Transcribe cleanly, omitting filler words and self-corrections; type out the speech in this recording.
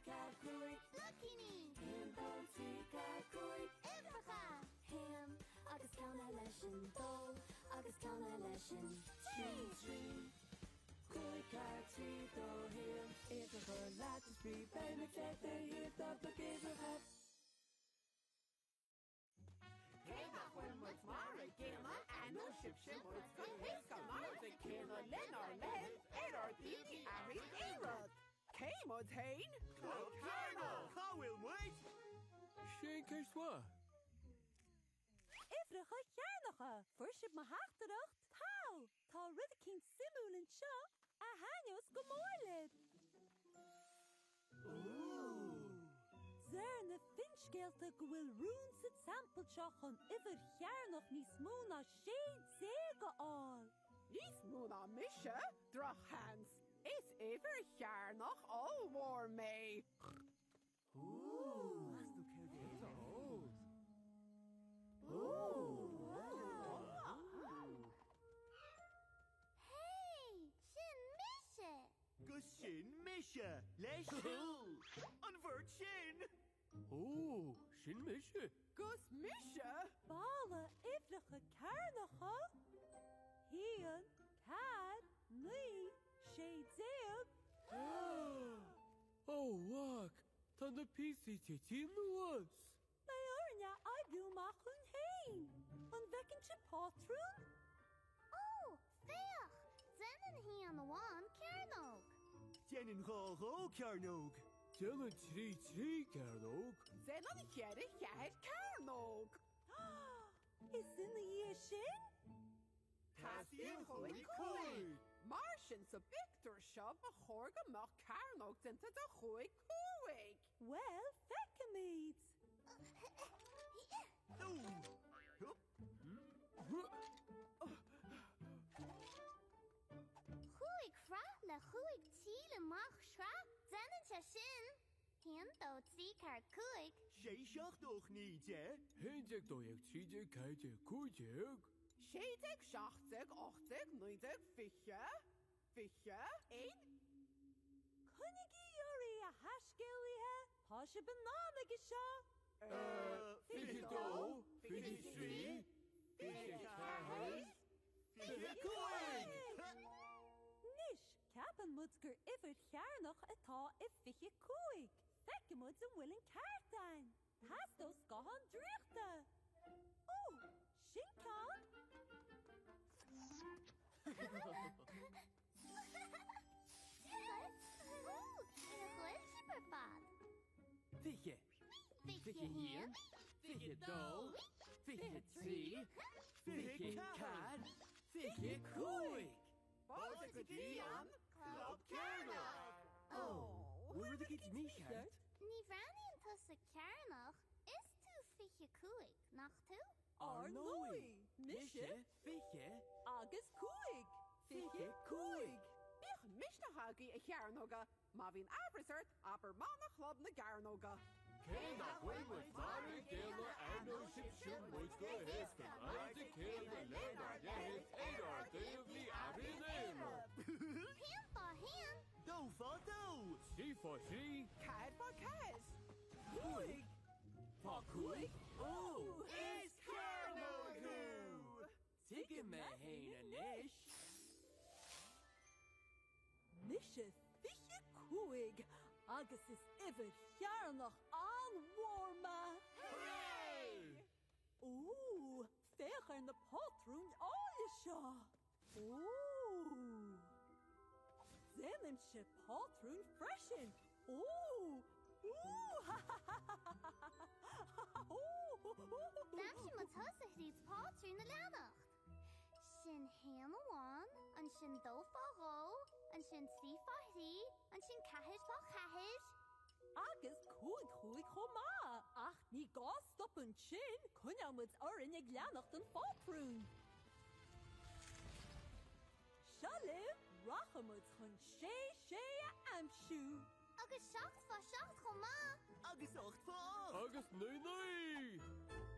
4, 5. Bloicíní! 1, 2, 3, 4, 5. Uimhreacha! 1 agus ceann eile sin 2 agus ceann eile sin 3. 3, 5, 4, 3, 2, 1. Uimhreacha leat is brí, beimid le do thaobh do bhloc uimhreacha. Cé nach bhfuil muid mar a gcéanna, aithneoidh sibhse muid go héasca mar an céanna lenár leithéid ar ár dtaobh ní athraíonn aon rud. Cé muid féin? Club Cearnach! Cá bhfuil muid? Sin ceist mhaith. Uimhreacha cearnacha! Fuair sibh mo theachtaireacht? Togha! Tá rud eicínt suimiúil anseo a thaitneos go mór libh! Deir na finscéalta go bhfuil rún sa teampall seo chun uimhir chearnach níos mó ná 16 a fháil. Níos mó ná mise? Drochsheans! Is uimhir chearnach ollmhór mé! Hey! Sin mise! 'Gus sin mise! Leis an bheirt sin! Ó, sin mise! 'Gus mise! Balla uimhreacha cearnacha, 1, 4, 9, 16. Ó, mhac, tá na píosaí tite anuas! Beidh orainn é a oibriú amach dúinn féin. An bhfeiceann sibh pátrún? Ó, féach! Déanann haon amháin cearnóg. Déanann dhá dhó cearnóg. Déanann trí trí cearnóg. Déanann ceithre cheathair cearnóg. Is ina dhiaidh sin? Teastaíonn chúig cúig. Mar sin sa bpictiúr seo ba chóir go mbeadh cearnóg déanta de chúig cúig. Bhuel, feicfimid. Chúig shraith le chúig tíl i ngach sraith, déanann sé sin. 1, 2, 3, 4, 5. 6, 7, 8, 9, 10. 11, 12, 13, 14, 15. 16, 17, 18, 19, 20, 21. Coinnigí oraibh, a thaiscéalaithe, tá sibh in am aige seo! 22, 23, 24, 25! Anois, ceapann muid gur uimhir chearnach atá i 25. Feicfidh muid an bhfuil an ceart againn. Theastódh scáthán draíochta! Ó, sin ceann! Ó, ina bhfuil sibh ar fad? 20. 21. 22. 23. 24. 25! Fáilte go dtí an Club Cearnach! Ó! Bhfuil rud eicínt mícheart? Ní bhreathnaíonn tusa cearnach, is tú 25, nach tú? Ar ndóigh! Mise 20 agus 5! 25! Bíodh misneach agaibh, a chearnóga! Má bhíonn aimhreas ort, abair mana Chlub na gCearnóga. Cé nach bhfuil muid mar a gcéanna aithneoidh sibhse muid go héasca naimhde céanna lenár leithéid ar ár dtaobh ní athraíonn aon rud. Haon fá haon. Dó fá dó. Trí fá thrí. Ceathair fá ceathair. Cúig fá cúig. Ó! Is cearnóg thú! Tuigim mé fhéin anois. Mise 25 agus is uimhir chearnach an-mhór mé! Hooray! Ó, féach ar na pátrúin áille seo! Ó! Déanaimse pátrúin freisin! Ó! Ó! Ha ha ha ha! Ó! D'aimsigh muid tusa thríd pátrún a leanacht. Sin haon amháin, ansin dó fá dhó, ansin trí fá thrí, ansin ceathair fá cheathair. Agus cúig chúig chomh maith! Ach ní gá stop ansin, coinneoidh muid orainn ag leanacht an phátrúin. Seo libh, rachaidh muid chun sé sé a aimsiú! Agus seacht fá seacht chomh maith! Agus ocht fá ocht! Agus naoi naoi!